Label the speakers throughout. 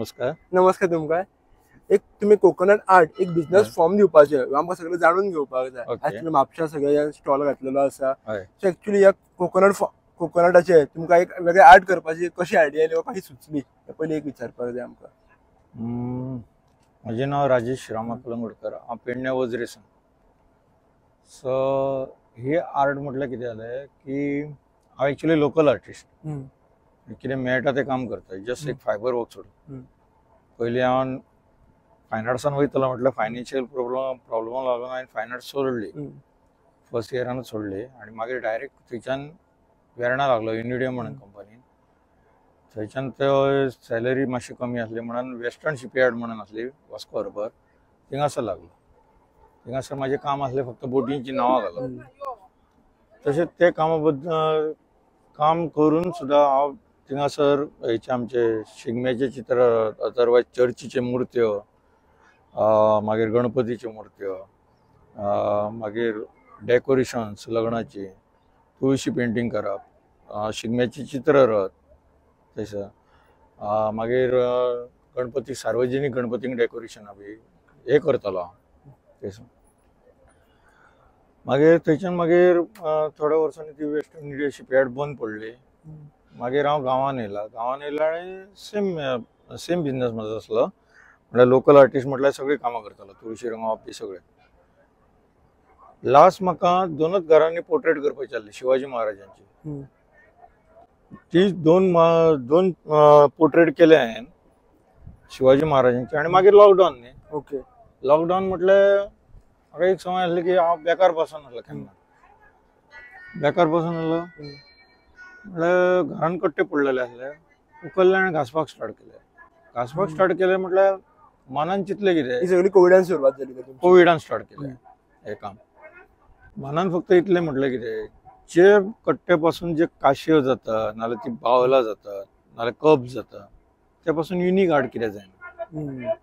Speaker 1: नमस्कार.
Speaker 2: नमस्कार तुमकां. एक तुमी कोकोनट आर्ट एक बिझनेस फॉर्म दिवपाचे आमकां सगळें जाणून घेवपाक जाय. आज तुमी म्हापशा सगळे स्टॉल घातलेलो आसा. सो एक्चुअली ह्या कोकोनटाचे तुमकां एक वेगळे आर्ट करपाची कशी आयडिया आयली वा कशी सुचली हें पयलीं एक विचारपाक जाय आमकां.
Speaker 1: म्हजें नांव राजेश रामा कलंगूटकर. हांव पेडण्या वजरे सावन. सो ही आर्ट म्हटल्यार कितें जालें की हांव एक्चुअली लोकल आर्टिस्ट. कितें मेळटा तें काम करता, जस्ट एक फायबर वर्क सोडून. पयलीं हांव फायन आर्ट्सान वयतलो म्हटल्यार फायनान्शियल प्रॉब्लमा लागून हांवें फायन आर्ट्स सोडली, फर्स्ट इयरानूच सोडली. आनी मागीर डायरेक्ट थंयच्यान वेर्णा लागलो युनिडियम म्हणून कंपनीन. थंयच्यान ते सॅलरी मातशी कमी आसली म्हणून वेस्टर्न शिपयार्ड म्हणून आसली वास्को हार्बर, थिंगासर लागलो. थिंगासर म्हाजें काम आसलें फक्त बोटींची नांवां घालप. तशेंच ते कामा बद्दल काम करून सुद्दां हांव थिंगासर हेचे आमचे शिगम्याचे चित्र, अदरवायज चर्चीचे मुर्त्यो, मागीर गणपतीच्यो मुर्त्यो, मागीर डेकोरेशन्स लग्नाची, तुळशी पेंटींग करप, शिगम्याची चित्र रत तशें, मागीर गणपती सार्वजनीक गणपतींक डेकोरेशनां बी हें करतालो हांव तशें. मागीर थंयच्यान मागीर थोड्या वर्सांनी ती वेस्टर्न इंडिया शिपयार्ड बंद पडली. मागीर हांव गांवान येयला. गांवान येयला आनी सेम सेम बिजनस म्हजो आसलो. म्हळ्यार लोकल आर्टिस्ट म्हटल्यार सगळीं कामां करतालो, तुळशी रंगोवप बी सगळें. लास्ट म्हाका दोनच घरांनी पोर्ट्रेट करपाची आसली शिवाजी महाराजांची. ती दोन दोन पोर्ट्रेट केले हांवें शिवाजी महाराजांची. आनी मागीर लॉकडावन न्ही.
Speaker 2: ओके.
Speaker 1: लॉकडावन म्हटल्यार म्हाका एक समय आसली की हांव बेकार बसून आसलो. केन्ना बेकार बसून आसलो म्हळ्यार घरान कट्टे पडलेले आसले, उखल्ले आनी घांसपाक स्टार्ट केले. घांसपाक स्टार्ट केले म्हटल्यार मनान चिंतलें कितें,
Speaker 2: सगळी कोविडान सुरवात जाली.
Speaker 1: कोविडान स्टार्ट केलें हें काम. मनान फक्त इतलें म्हटलें कितें, जे कट्टे पासून जे काशयो जाता, नाजाल्यार ती बावलां जाता, नाजाल्यार कप जाता, ते पासून युनीक आर्ट कितें जायना.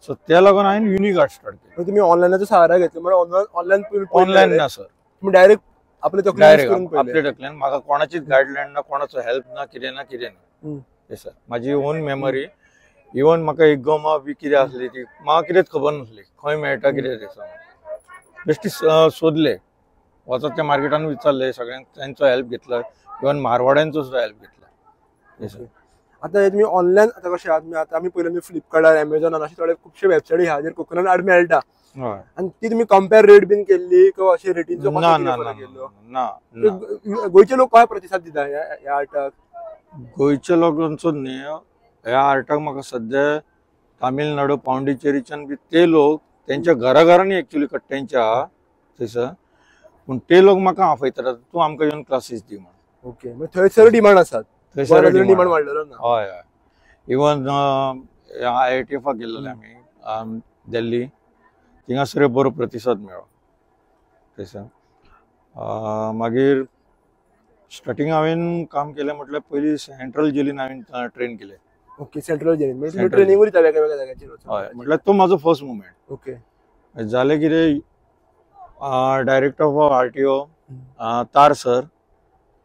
Speaker 1: सो त्या लागून हांवें युनीक आर्ट स्टार्ट केलें.
Speaker 2: तुमी ऑनलायनाचो सहारा घेतलो म्हळ्यार ऑनलायन?
Speaker 1: ऑनलायन ना सर,
Speaker 2: तुमी डायरेक्ट आपले
Speaker 1: डायरेक्ट आपले तकल्यान, म्हाका कोणाचीच गायडलायन ना, कोणाचो हेल्प ना, कितें ना कितें ना. सर म्हाजी ओन मेमरी. इवन म्हाका एक गमा बी कितें आसली ती म्हाका कितेंच खबर नासली, खंय मेळटा कितें तें. बेश्टी सोदले, वचत त्या मार्केटान विचारले सगळ्यांक, तेंचो हेल्प घेतलो, इवन मारवाड्यांचो सुद्दां हेल्प घेतला.
Speaker 2: सर आतां तुमी ऑनलायन आतां कशें आहा, आतां आमी पयलीं फ्लिपकार्टार, एमेझॉनार अशे थोडे खुबशे वेबसायटी आहा जेर कोकोनट आर्ट मेळटा. आनी ती तुमी कंपेर रेट बीन केल्ली किंवा अशे रेटींचो
Speaker 1: ना ना ना.
Speaker 2: गोंयचे लोक काय प्रतिसाद दिता ह्या आर्टाक?
Speaker 1: गोंयचे लोकांचो न्ही, ह्या आर्टाक म्हाका सद्या तामिळनाडू, पांडिचेरीच्यान बी ते लोक तेंच्या घराघरांनी एक्चुअली कट्ट्यांच्या आहा थंयसर, पूण ते लोक म्हाका आपयतात, तूं आमकां येवन क्लासीस दी म्हणून.
Speaker 2: ओके, थंयसर डिमांड आसात.
Speaker 1: थंयसर
Speaker 2: डिमांड वाडलेलो ना.
Speaker 1: हय हय. इवन IITF गेल्ले आमी दिल्ली, थिंगासर बरो प्रतिसाद मेळ्ळो थंयसर. मागीर स्टार्टींग हांवें काम केलें म्हटल्यार पयलीं सेंट्रल जेलीन हांवें ट्रेन केलें.
Speaker 2: ओके, सेंट्रल जेलीन म्हणजे ट्रेनिंग दिता वेगळ्या जाग्यांचेर.
Speaker 1: हय, म्हटल्यार तो म्हाजो फर्स्ट मुवमेंट.
Speaker 2: ओके.
Speaker 1: जालें कितें, डायरेक्टर ऑफ RTO तार सर,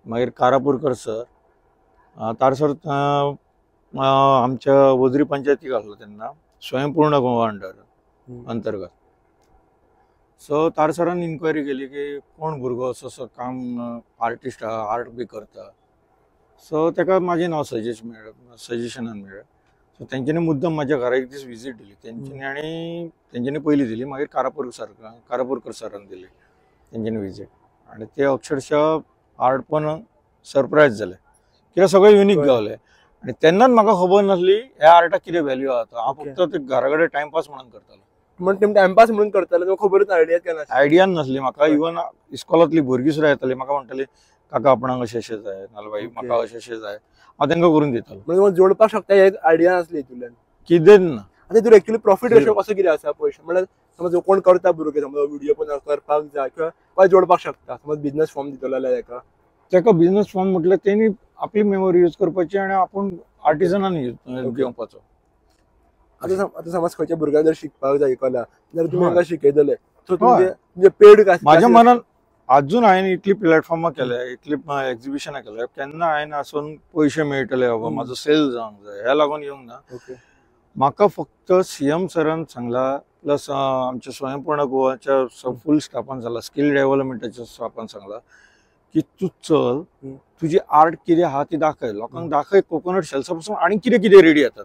Speaker 1: मागीर कारापूरकर सर. तार सर आमच्या वजरी पंचायतीक आसलो तेन्ना, स्वयंपूर्ण गोवा अंडर अंतर्गत. सो तार सरान इन्क्वायरी केली की कोण भुरगो असो असो काम आर्टिस्ट आहा, आर्ट बी करता. सो ताका म्हाजें नांव सजेस्ट मेळ्ळें, सजेशनान मेळ्ळें. सो तेंच्यांनी मुद्दम म्हाज्या घरा एक दीस विजीट दिली तेंच्यांनी, आनी तेंच्यांनी पयलीं दिली, मागीर कारापूरकर सरान दिली तेंच्यांनी विजीट. आनी ते अक्षरशः आर्ट पण सरप्रायज जाले, कित्याक सगळें युनीक गावलें. आनी तेन्नाच म्हाका खबर नासली ह्या आर्टाक कितें व्हॅल्यू आहा. हांव फक्त ते घरा कडेन टायमपास म्हणून करतालो.
Speaker 2: म्हण टायमपास म्हणून करताले, खबरूच
Speaker 1: आयडिया नासली म्हाका. इवन इस्कॉलांतली भुरगीं सुद्दां येताली म्हाका म्हणटाली, काका आपणाक अशें अशें जाय, नाल्यार बाई म्हाका अशें अशें जाय, हांव तांकां करून दितालो.
Speaker 2: म्हणजे जोडपाक शकता हे आयडिया नासली हितूंतल्यान,
Speaker 1: कितेंच ना.
Speaker 2: आतां तुका एक्चुअली प्रॉफीट रेशो कसो कितें आसा पयशे? म्हळ्यार समज कोण करता भुरगे, समज व्हिडियो पण करपाक जाय किंवा काय जोडपाक शकता, समज बिझनेस फॉर्म दितलो जाल्यार ताका,
Speaker 1: ताका बिझनेस फॉर्म म्हटल्यार तेणी आपली मेमोरी यूज करपाची आनी आपूण आर्टिजनान घेवपाचो.
Speaker 2: आतां आतां समज खंयच्या भुरग्यांक जर शिकपाक जाय कला जाल्यार तुमी तांकां शिकयतले, सो तुमचे पेड
Speaker 1: म्हाज्या मनान अजून हांवें इतली प्लॅटफॉर्मां केल्या, इतली एक्झिबिशनां केल्या, केन्ना हांवें आसून पयशे मेळटले बाबा म्हाजो सेल जावंक जाय ह्या लागून येवंक ना. म्हाका फक्त सीएम सरान सांगला, प्लस आमच्या स्वयंपूर्ण गोवाच्या फूल स्टाफान सांगला, स्कील डेव्हलपमेंटाच्या स्टाफान सांगला की तूं चल, तुजी आर्ट कितें आहा ती दाखय लोकांक, दाखय कोकोनट शेल्सा पासून आनी कितें कितें रेडी येता.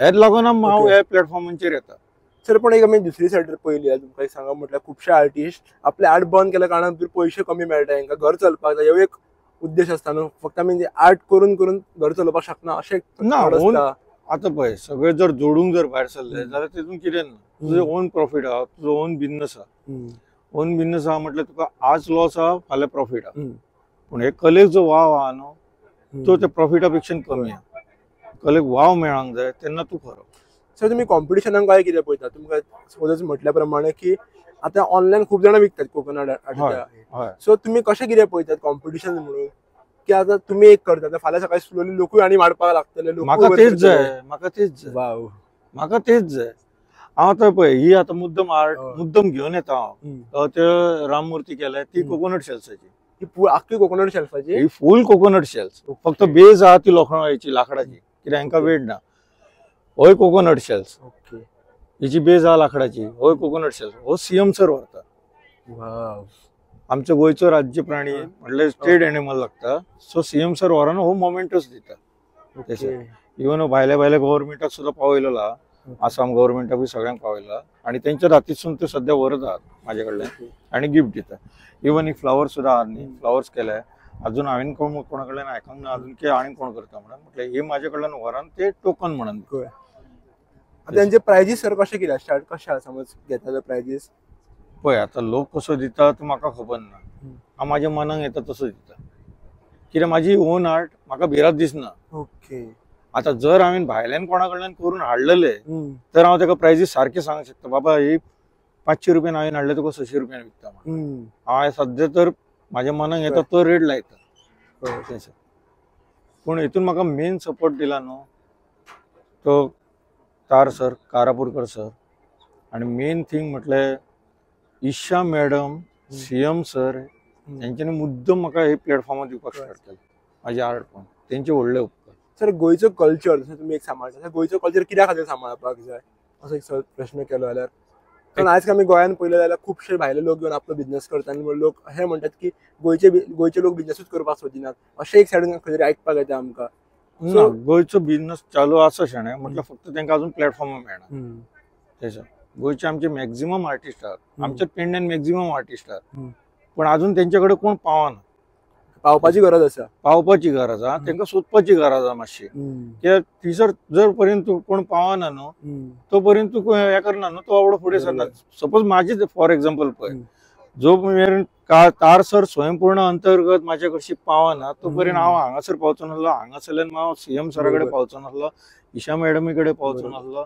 Speaker 1: हेच लागून हांव ह्या प्लॅटफॉर्मांचेर येता.
Speaker 2: सर पण एक आमी दुसरी सायडीर पळयली, तुमकां सांगा म्हटल्यार खुबशे आर्टिस्ट आपले आर्ट बंद केल्या कारणान पयशे कमी मेळटा, हांकां घर चलपाक जाय, हो एक उद्देश आसता न्हू. फक्त आमी आर्ट करून करून घर चलोवपाक शकना अशें ना.
Speaker 1: आतां पळय सगळें जर जोडूंक जर भायर सरले जाल्यार तितून कितें ना, तुजो ओन प्रॉफीट आहा, तुजो ओन बिजनस आहा. ओन बिजनस आहा म्हटल्यार तुका आज लॉस आहा फाल्यां प्रॉफीट आहा. पूण हे कलेक जो वाव आहा न्हू तो त्या प्रॉफिटा पेक्षा कमी आहा. कलेक वाव मेळोंक जाय तेन्ना तूं खरो.
Speaker 2: सर तुमी कॉम्पिटिशनाक काय कितें पळयता? तुमकां सपोज म्हटल्या प्रमाणे की आतां ऑनलायन खूब जाणां विकतात कोकोनट आर्ट, सो तुमी कशें कितें पळयतात कॉम्पिटिशन म्हणून की आतां तुमी एक करता फाल्यां सकाळी स्लोली लोकूय आनी वाडपाक लागतले?
Speaker 1: म्हाका तेच जाय, म्हाका तेच जाय, म्हाका तेच जाय. हांव आतां पळय ही आतां मुद्दम आर्ट मुद्दम घेवन येता हांव, ते राममूर्ती केल्या ती कोकोनट शेल्साची,
Speaker 2: आख्खी कोकोनट शेल्साची,
Speaker 1: ही फूल कोकोनट शेल्स, फक्त बेज आहा ती लोखणाची लाकडाची, कित्याक हांकां वेट ना. होय कोकोनट शेल्स, हिची बेज आहा लाकडाची, होय कोकोनट शेल्स, हो सीएम सर व्हरता. आमचो गोंयचो राज्य प्राणी म्हटल्यार स्टेट एनिमल लागता, सो सीएम सर व्हरून हो मोमेंटच दिता. इवन भायल्या भायल्या गव्हर्मेंटाक सुद्दां पावयलेलो आहा, आसाम गव्हर्मेंटाकूय सगळ्यांक पावयला आनी तेंच्या हातीसून ते सद्या व्हरत आहात म्हाजे कडल्यान आनी गिफ्ट दिता. इवन एक फ्लावर सुद्दां आहात न्ही, फ्लावर्स केले अजून हांवें कोण कोणा कडल्यान आयकूंक ना अजून की आनी कोण करता म्हणून, म्हटल्यार हे म्हाजे कडल्यान व्हरान ते टोकन म्हणून.
Speaker 2: तेंचे प्रायजीस सर कशें कितें स्टार्ट कशें आसा समज घेता प्रायजीस?
Speaker 1: पळय आतां लोक कसो दिता तो म्हाका खबर ना, हांव म्हाज्या मनाक येता तसो दिता, कित्याक म्हाजी ओन आर्ट म्हाका भिरांत दिसना.
Speaker 2: ओके
Speaker 1: आतां जर हांवें भायल्यान कोणा कडल्यान करून हाडलेले तर हांव ताका प्रायजीस सारके सांगूंक शकता, बाबा ही 500 रुपयान हांवें हाडले तुका 600 रुपयान विकता म्हणून. हांव सद्या तर म्हाज्या मनाक येता तो रेट लायता. पूण हितून म्हाका मेन सपोर्ट दिला न्हू तो तार सर, कारापूरकर सर, आनी मेन थींग म्हटल्यार ईशा मॅडम, सीएम सर, तेंच्यांनी मुद्दम म्हाका हे प्लॅटफॉर्मार दिवपाक स्टार्ट केलें म्हाजें आर्ट पण, तेंचे व्हडले उपकार.
Speaker 2: सर गोंयचो कल्चर जशें तुमी एक सांबाळटा, गोंयचो कल्चर कित्या खातीर सांबाळपाक जाय असो एक सर प्रश्न केलो जाल्यार? कारण आयज आमी गोंयांत पळयलें जाल्यार खुबशे भायले लोक येवन आपलो बिजनस करता आनी लोक अशें म्हणटात की गोंयचे लोक बिजनसूच करपाक सोदिनात, अशें एक सायडीन खंय तरी आयकपाक येता आमकां.
Speaker 1: सो गोंयचो बिजनस चालू आसा शेणें म्हटल्यार फक्त तांकां अजून प्लॅटफॉर्म मेळना. तें गोंयचे आमचे मॅक्झिमम आर्टिस्ट आहात, आमच्या पेडण्यान मॅक्झिमम आर्टिस्ट आहात, पूण अजून तेंचे कडेन कोण पावना.
Speaker 2: पावपाची गरज आसा,
Speaker 1: पावपाची गरज आसा, तांकां सोदपाची गरज आसा मातशी. कित्याक थंयसर जर पर्यंत तूं कोण पावना न्हू तो पर्यंत तूं हें करना न्हू, तो आवडो फुडें सरना. सपोज म्हाजी फॉर एग्जाम्पल पळय, जो मेरेन तार सर स्वयंपूर्ण अंतर्गत म्हाजे कडशी पावना तो पर्यंत हांव हांगासर पावचो नासलो, हांगासरल्यान हांव सीएम सरा कडेन पावचो नासलो, ईशा मॅडमी कडेन पावचो नासलो.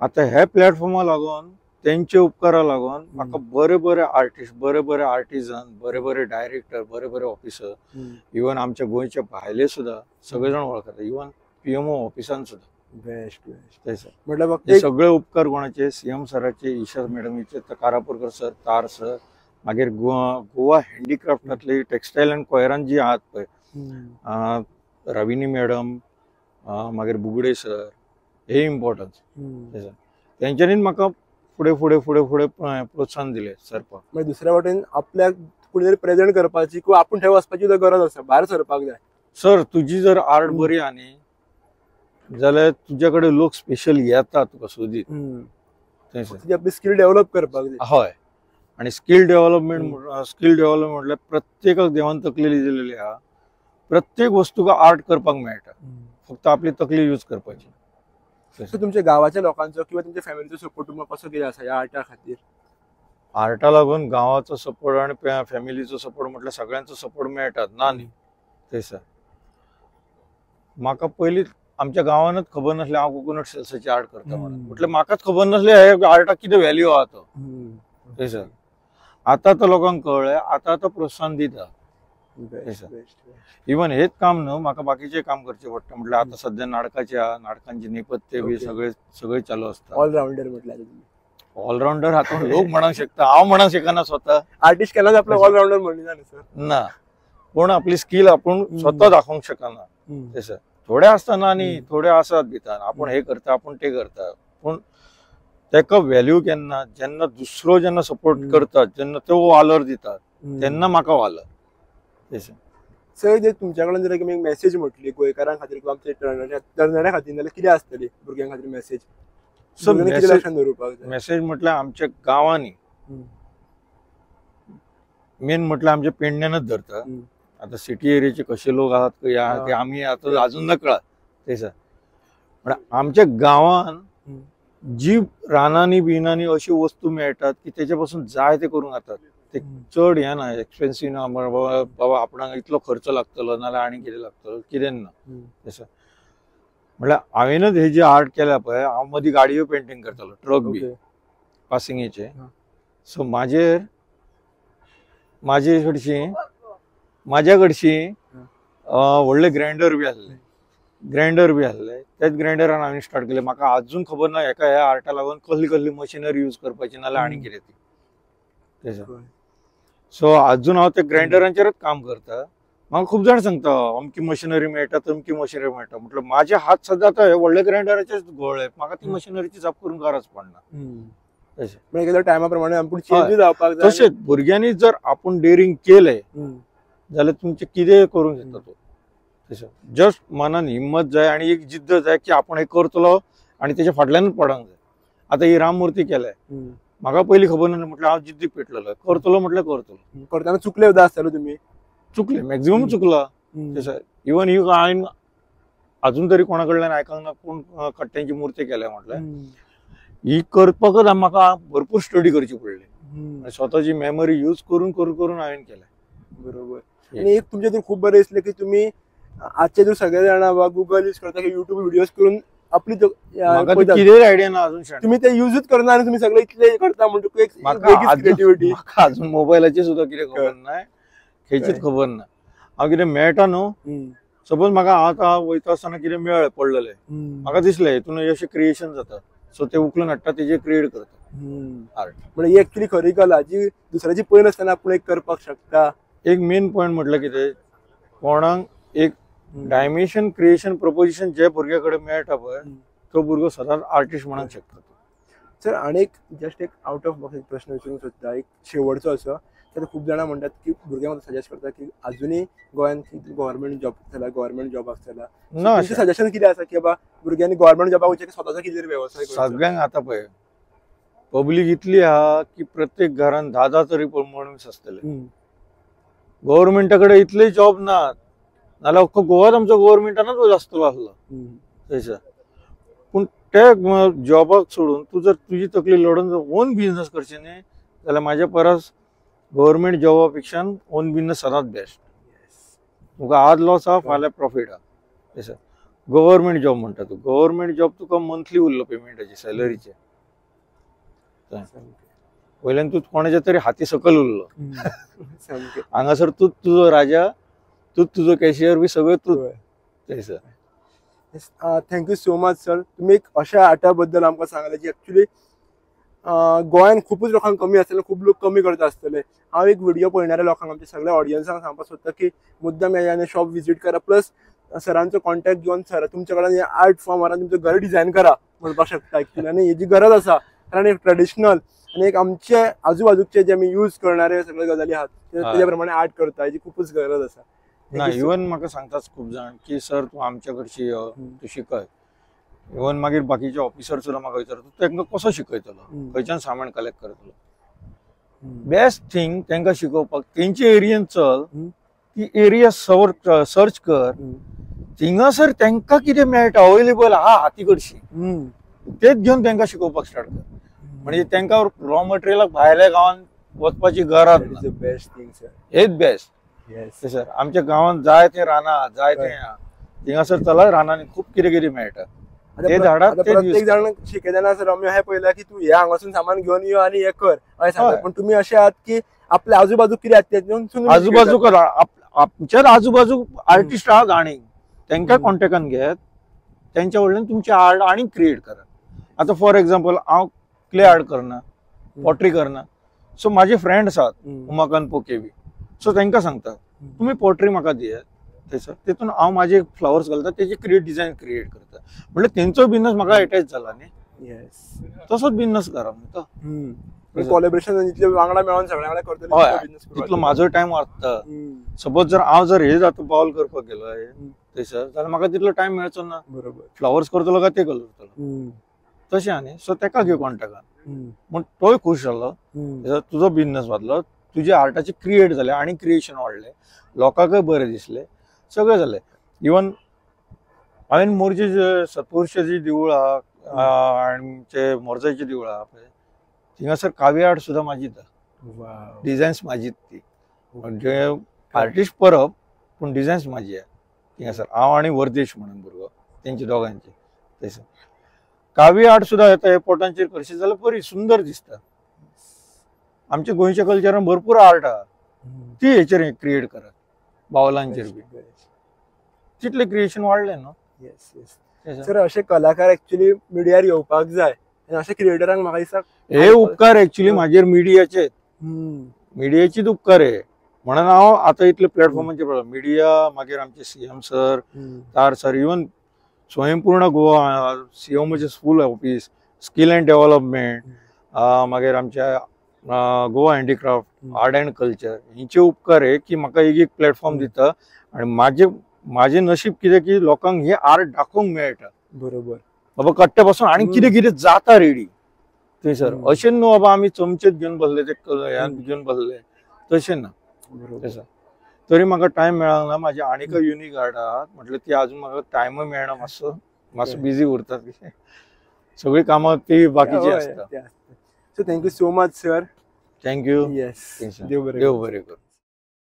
Speaker 1: आतां ह्या प्लॅटफॉर्मा लागून, तेंचे उपकारा लागून म्हाका बरे बरे आर्टिस्ट, बरे बरे आर्टिजन, बरे बरे डायरेक्टर, बरे बरे ऑफिसर, इवन आमच्या गोंयच्या भायले सुद्दां सगळे जाण वळखता, इवन पीएमओ ऑफिसान सुद्दां.
Speaker 2: बेस्ट बेस्ट
Speaker 1: म्हटल्यार हे सगळे उपकार कोणाचे? सीएम सराचे, ईशा मॅडमीचे, कारापूरकर सर, तार सर, मागीर गोवा हँडीक्राफ्टांतली टेक्सटायल अँड कोयरान जी आहात पळय, रविनी मॅडम, मागीर बुगडे सर, हे इम्पॉर्टन्स तेंच्यांनी म्हाका फुडें फुडें फुडें फुडें प्रोत्साहन दिलें सरपाक.
Speaker 2: मागीर दुसऱ्या वाटेन आपल्याक कुणी तरी प्रेजेंट करपाची किंवा आपूण थंय वचपाची सुद्दां गरज आसा, भायर सरपाक जाय.
Speaker 1: सर तुजी जर आर्ट बरी आहा न्ही जाल्यार तुज्या कडेन लोक स्पेशल येता तुका सोदीत,
Speaker 2: आपली स्किल डेव्हलप करपाक जाय.
Speaker 1: हय, आनी स्किल डेव्हलपमेंट, स्किल डेव्हलपमेंट म्हटल्यार प्रत्येकाक देवान तकली दिलेली आहा, प्रत्येक वस्तूक आर्ट करपाक मेळटा, फक्त आपली तकली यूज करपाची.
Speaker 2: सो तुमच्या गांवाच्या लोकांचो किंवा तुमच्या फॅमिलीचो सपोर्ट तुमकां कसो कितें आसा ह्या आर्टा खातीर?
Speaker 1: आर्टा लागून गांवाचो सपोर्ट आनी फॅमिलीचो सपोर्ट म्हटल्यार सगळ्यांचो सपोर्ट मेळटात ना न्ही. थंयसर म्हाका पयलीं आमच्या गांवानच खबर नासलें हांव कोकोनट शेल्साची आर्ट करता म्हणून, म्हटल्यार म्हाकाच खबर नासलें हे आर्टाक कितें व्हॅल्यू आहा तो. थंयसर आतां आतां लोकांक कळ्ळें, आतां आतां प्रोत्साहन दिता. इवन हेच काम न्हू, म्हाका बाकीचे काम करचें पडटा. म्हटल्यार आतां सद्या नाटकाचे आहा, नाटकांचे नेपथ्य बी सगळे सगळे चालू आसता.
Speaker 2: ऑलरावंडर म्हटल्यार?
Speaker 1: ऑलरावंडर हातून लोक म्हणूंक शकता, हांव म्हणूंक शकना स्वता.
Speaker 2: आर्टिस्ट केन्नाच आपलो ऑलरावंडर म्हणिना सर.
Speaker 1: ना, पूण आपली स्कील आपूण स्वता दाखोवंक शकना. तशें थोडे आसतना न्ही, थोडे आसात भितर आपूण हे करता आपूण ते करता, पूण तेका व्हॅल्यू केन्ना जेन्ना दुसरो जेन्ना सपोर्ट करता, जेन्ना तो वालोर दिता तेन्ना म्हाका वालोर. तशें
Speaker 2: सर जे तुमच्या कडल्यान जर एक मेसेज म्हटली गोंयकारां खातीर किंवा आमच्या तरणाट्या खातीर जाल्यार कितें आसतली भुरग्यां खातीर मेसेज?
Speaker 1: सो मेसेज म्हटल्यार आमच्या गांवांनी मेन म्हटल्यार आमच्या पेडण्यानच धरता. आतां सिटी एरियाचे कशे लोक आसात ते आमी आतां अजून नकळा थंयसर, पण आमच्या गांवान जी रानांनी बिनांनी अश्यो वस्तू मेळटात की तेच्या पासून जाय ते करूंक जातात. ते चड हें ना, एक्सपेन्सीव ना, बाबा आपणाक इतलो खर्च लागतलो नाल्यार आनी कितें लागतलो कितें ना. तशें म्हळ्यार हांवेनच हे जे आर्ट केल्या पळय, हांव मदीं गाडयो पेंटींग करतालो, ट्रक बी पासिंगेचे. सो म्हाजेर म्हाज्या कडशी व्हडले ग्रायंडर बी आसले, त्याच ग्रायंडरान हांवें स्टार्ट केलें. म्हाका अजून खबर ना हेका ह्या आर्टा लागून कसली कसली मशिनरी यूज करपाची नाल्यार आनी कितें ती. तशें सो अजून हांव त्या ग्रायंडरांचेरच काम करता. म्हाका खूब जाण सांगता अमकी मशिनरी मेळटा तमकी मशिनरी मेळटा, म्हटलं माझे हात सद्दां आतां हे व्हडल्या ग्रायंडराचेच घोळ्ळे, म्हाका ती मशिनरीची जाप करूंक गरज पडना.
Speaker 2: तशें टायमा प्रमाणे आपूण चेंज जावपाक जाय.
Speaker 1: तशेंच भुरग्यांनी जर आपूण डेरिंग केलें जाल्यार तुमचें कितेंय करूंक शकता तूं. तशें जस्ट मनान हिम्मत जाय आनी एक जिद्द जाय की आपूण हें करतलो आनी तेच्या फाटल्यानूच पडोंक जाय. आतां ही राममूर्ती केल्या, म्हाका पयलीं खबर ना, म्हटल्यार हांव जिद्दीक पेटलेलो, करतलो म्हटल्यार करतलो.
Speaker 2: करतना चुकले सुद्दां आसतले तुमी?
Speaker 1: चुकले, मॅक्झिमम चुकला. तशें इवन ही हांवें अजून तरी कोणा कडल्यान आयकूंक ना कोण कट्ट्यांची मूर्ती केल्या म्हटल्यार. ही करपाकच म्हाका भरपूर स्टडी करची पडली, स्वताची मेमरी यूज करून करून करून हांवें केलें.
Speaker 2: बरोबर. आनी एक तुमचें तर खूब बरें दिसलें की तुमी आजचे जर सगळे जाणां गुगल यूज करता की युट्यूब व्हिडियोज करून आपली
Speaker 1: कितें आयडिया ना अजून,
Speaker 2: तुमी ते युजूच करना आनी तुमी सगळे इतले करता म्हणटकूच एक क्रिएटिव्हिटी.
Speaker 1: म्हाका अजून मोबायलाची सुद्दां कितें खबर ना, खंयचीच खबर ना. हांव कितें मेळटा न्हू, सपोज म्हाका आतां वयता आसतना कितें मेळ्ळें पडलेलें, म्हाका दिसलें हितून अशें क्रिएशन जाता, सो ते उखलून हाडटा तेजेर क्रिएट करता आर्ट.
Speaker 2: म्हणजे ही एक्चुअली खरी कला जी दुसऱ्याची पळय नासतना आपूण एक करपाक शकता.
Speaker 1: एक मेन पॉयंट म्हटल्यार कितें, कोणाक एक डायमेन्शन क्रिएशन प्रपोजिशन जे भुरग्या कडेन मेळटा पळय तो भुरगो सदांच आर्टिस्ट म्हणूंक शकता.
Speaker 2: सर आनी एक जस्ट एक आवट ऑफ बॉक्स एक प्रश्न विचारूंक सोदता, एक शेवटचो असो. तर खूब जाणां म्हणटात की भुरग्यांक सजेस्ट करता की अजुनूय गोंयांत गव्हर्मेंट जॉब जाला, गव्हर्मेंट जॉबाक चला. ना, सजेशन कितें आसा की बाबा भुरग्यांनी गव्हर्मेंट जॉबाक वचचें की स्वताचो कितें तरी वेवसाय करचो?
Speaker 1: सगळ्यांक आतां पळय पब्लीक इतली आहा की प्रत्येक घरान 10-10 तरी मनीस आसतले. गव्हर्मेंटा कडेन इतले जॉब नात, नाल्यार अख्खो गोवाच आमचो गव्हर्मेंटानच आसतलो आसलो. तशें पूण ते जॉबाक सोडून तूं जर तुजी तकली लडोवन जर ओन बिजनस करचें न्ही जाल्यार म्हाज्या परस गव्हर्मेंट जॉबा पेक्षान ओन बिजनस सदांच बेस्ट. तुका आज लॉस आहा फाल्यां प्रॉफीट आहा. तशें गव्हर्मेंट जॉब म्हणटा तूं, गव्हर्मेंट जॉब तुका मंथली उरलो पेमेंटाचे सॅलरीचे, वयल्यान तूं कोणाच्या तरी हाती सकयल उरलो. हांगासर तूंच तुजो राजा, तूंच तुजो कॅशियर बी सगळें तूं. तशें
Speaker 2: thank you so much sir, तुमी एक अशा आर्टा बद्दल आमकां सांगलें जी एक्चुअली गोंयांत खुबूच लोकांक कमी आसतले, खूब लोक कमी करता आसतले. हांव एक व्हिडिओ पळयणाऱ्या लोकांक, आमच्या सगळ्या ऑडियन्सांक सांगपाक सोदता की मुद्दाम ह्या शॉप विजीट करा, प्लस सरांचो कॉन्टॅक्ट घेवन सर तुमच्या कडेन हे आर्ट फॉर्म व्हरात, तुमचें घर डिझायन करा म्हणपाक शकता एक्चुअली. आनी हेजी गरज आसा, कारण एक ट्रेडिशनल आनी एक आमचे आजूबाजूचे जे आमी यूज करणारे सगळे गजाली आहात तेज्या प्रमाणे आर्ट करता, हेजी खुबूच गरज आसा.
Speaker 1: ना, इवन म्हाका सांगताच खूब जाण की सर तूं आमच्या कडची यो, तूं शिकय. इवन मागीर बाकीचे ऑफिसर सुद्दां म्हाका विचारता तूं तांकां कसो शिकयतलो, खंयच्यान सामान कलेक्ट करतलो. बेस्ट थिंग तांकां शिकोवपाक तेंचे एरियेन चल, ती एरिया सर्च कर, थिंगासर तांकां कितें मेळटा अवेलेबल आहा हाती कडशी तेच घेवन तांकां शिकोवपाक स्टार्ट कर. म्हणजे तांकां रॉ मटेरियलाक भायल्या गांवांत वचपाची गरज ना.
Speaker 2: बेस्ट थिंग सर,
Speaker 1: हेच बेस्ट. सर आमच्या गांवांत जाय ते रानां, जाय ते थिंगासर चला, रानांनी खूब कितें कितें मेळटा.
Speaker 2: प्रत्येक जाण शिकयतना सर आमी अशें पळयलां की तूं हे हांगासून सामान घेवन यो आनी हें कर अशें सांगता, पण तुमी अशें आहात की आपल्या आजूबाजू कितें आसा तें
Speaker 1: आजूबाजू करा. आमच्याच आजूबाजू आर्टिस्ट आहात आनी तांकां कॉन्टेक्टान घेत, तेंच्या कडल्यान तुमचें आर्ट आनी क्रिएट करा. आतां फॉर एग्जाम्पल हांव क्ले आर्ट करना, पॉटरी करना. सो माझे फ्रेंड आसात उमाकांत पोके बी, सो तांकां सांगता तुमी पॉटरी म्हाका दियात थंयसर, तितून हांव माझे फ्लावर्स घालता, तेजे क्रिएट डिझायन क्रिएट करता. म्हणल्यार तेंचो बिझनस म्हाका एटॅच जाला न्ही, तसोच बिझनस करप न्ही तो.
Speaker 2: कोलॅबरेशन इतले वांगडा मेळोन सगळ्या वांगडा करतले,
Speaker 1: हय, तितलो म्हाजो टायम वाचता. सपोज जर हांव जर हे जाता पावल करपाक गेलो थंयसर जाल्यार म्हाका तितलो टायम मेळचो ना.
Speaker 2: बरोबर,
Speaker 1: फ्लावर्स करतलो काय ते करतलो, तशें आनी सो तेका घेव कॉन्टेक्टान, म्हण तोय खूश जालो, तुजो बिझनस वाडलो, तुजे आर्टाचे क्रिएट जाले आनी क्रिएशन वाडलें, लोकांकय बरें दिसलें, सगळें जालें. इवन हांवें मोरजे सत्पुरुषाची देवूळ आहा आनी मोरजाची देवूळ आहा पळय, थिंगासर काव्य आर्ट सुद्दां म्हाजीच आहा, डिझायन्स म्हाजीच ती, म्हणजे आर्टिस्ट परब पूण डिझायन्स म्हाजी आहा थिंगासर. हांव आनी वर्देश म्हणून भुरगो तेंचे दोगांचे थंयसर काव्य आर्ट सुद्दां येता. हे पोटांचेर करशी जाल्यार बरी सुंदर दिसता. आमच्या गोंयच्या कल्चरान भरपूर आर्ट आहा, ती हेचेर क्रिएट करात बावलांचेर बी, तितलें क्रिएशन वाडलें न्हू.
Speaker 2: येस येस सर, अशे कलाकार एक्चुअली मिडियार येवपाक जाय आनी अशे क्रिएटरांक म्हाका दिसता
Speaker 1: हे उपकार एक्चुअली म्हाजेर मिडियाचे, मिडियाचीच उपकार हे म्हणून हांव आतां इतले प्लॅटफॉर्माचेर मिडिया, मागीर आमचे CM sir, Tar sir, even Swayampurna Goa सीएमाचे school office, skill and development, मागीर आमच्या Goa handicraft, art and culture, हेंचे उपकार हे की म्हाका एक एक प्लॅटफॉर्म दिता आनी म्हाजे म्हाजें नशीब कितें की लोकांक हे आर्ट दाखोवंक मेळटा.
Speaker 2: बरोबर,
Speaker 1: बाबा कट्ट्या पासून आनी कितें कितें जाता रेडी थंयसर. अशें न्हू बाबा आमी चमचेच घेवन बसले, ते घेवन बसले, तशें ना. तसो तरी म्हाका टायम मेळना. म्हाजे आनीकय युनीक आर्ट आहात म्हटल्यार ती आजून म्हाका टायमूय मेळना, मातसो मातसो बिजी उरता, सगळीं कामां ती बाकीची आसता.
Speaker 2: So thank you so much sir.
Speaker 1: Thank you.
Speaker 2: Yes,
Speaker 1: देव बरें करूं.